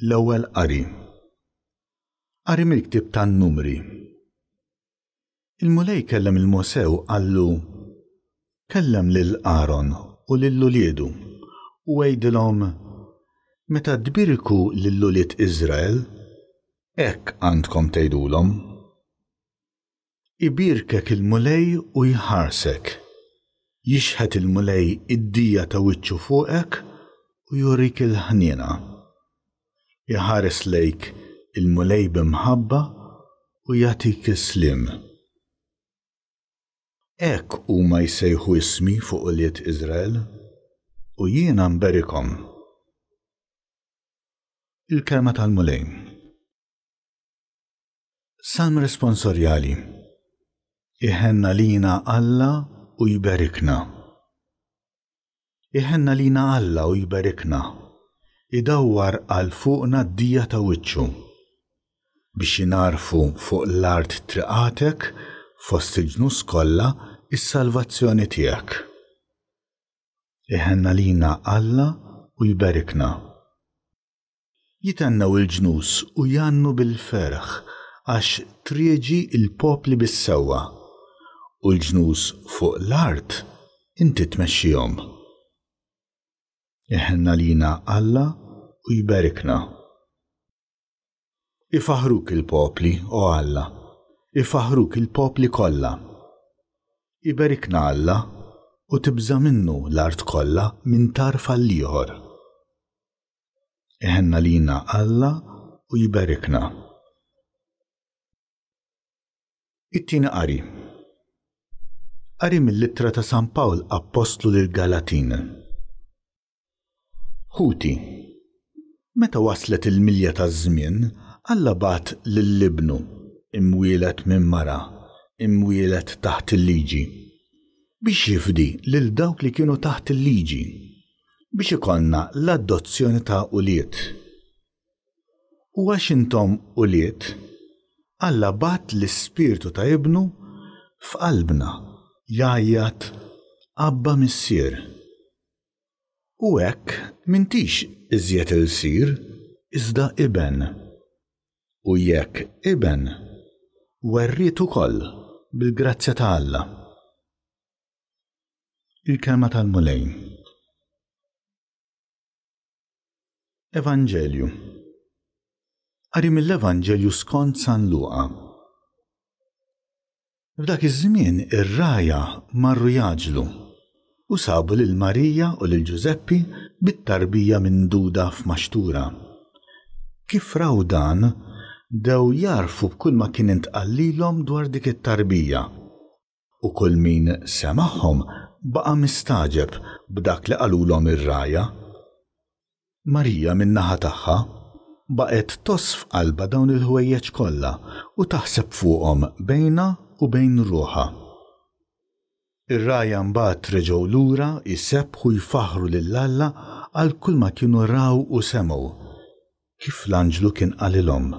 L-Ewwel Qari. Qari mill-Ktieb tan-Numri. Il-Mulej kellem 'il Mosè u qallu, Kellem lil Aron u lil uliedu, u għidilhom, Meta tbierku lil ulied Iżrael, hekk għandkom tgħidulhom. Ibierkek il-Mulej u jħarsek. Jixħet il-Mulej id-dija ta' wiċċu fuqek u jurik il-ħniena. Iħares lejk il-Mulej bi mħabba u jagħtik is-sliem. Hekk huma jsejħu ismi fuq ulied Iżrael, u jiena nberikhom. Il-Kelma tal-Mulej. Salm Responsorjali Iħenn għalina Alla u jberikna. Iħenn għalina Alla u jberikna, idawwar għal fuqna d-dija ta' wiċċu, biex jingħarfu fuq l-art triqatek fost il-ġnus kollha s-salvazzjoni tiegħek. Iħenn għalina Alla u jberikna. Jithennew il-ġnus u jgħannu bil-ferħ, għax trieġi l-popli bis-sewwa, u l-ġnus fuq l-art inti tmexxihom. Iħenn għalina Alla u jberikna. Ifaħħruk il-popli, o Alla, ifaħħruk il-popli kollha. Iberikna Alla, u tibża' minnu l-art kollha minn tarf għall-ieħor. Iħenn għalina Alla u jberikna. It-tieni qari. Qari mill-ittra ta' San Pawl Appostlu lill-Galatin. Ħuti, meta waslet il-milja taż-żmien, Alla bagħat lil Ibnu, imwieled minn mara, imwieled taħt il-liġi, biex jifdi lil dawk li kienu taħt il-liġi, biex ikollna l-adozzjoni ta' ulied. U għax intom ulied, Alla bagħat l-Ispirtu ta' Ibnu f'qalbna jgħajjat, Abba Missier. U hekk m'intix iżjed ilsir, iżda iben. U jekk iben, werriet ukoll bil-grazzja ta' Alla. Il-Kelma tal-Mulej. Evanġelju. Qari mill-Evanġelju skont San Luqa. F'dak iż-żmien ir-rgħajja marru jgħaġġlu u sabu lil Marija u lil Ġużeppi bit-tarbija minduda f'maxtura. Kif raw dan, bdew jagħrfu b'kulma kien intqal lilhom dwar dik it-tarbija. U kull min semagħhom baqa' mistagħġeb b'dak li qalulhom ir-rgħajja. Marija min-naħa tagħha baqgħet tgħożż f'qalbha dawn il-ħwejjeġ kollha u taħseb fuqhom bejnha u bejn ruħha. Ir-rgħajja mbagħad reġgħu lura jsebbħu jfaħħru lil Alla għal kulma kienu raw u semgħu, kif l-anġlu kien qalilhom.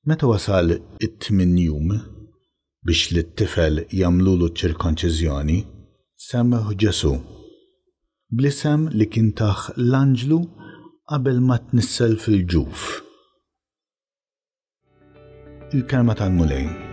Meta wasal it-tmien jum biex lit-tifel jagħmlulu ċ-ċirkonċiżjoni, semmewh Ġesù, bl-isem li kien tah l-anġlu qabel ma tnissel fil-ġuf. Il-Kelma tal-Mulej.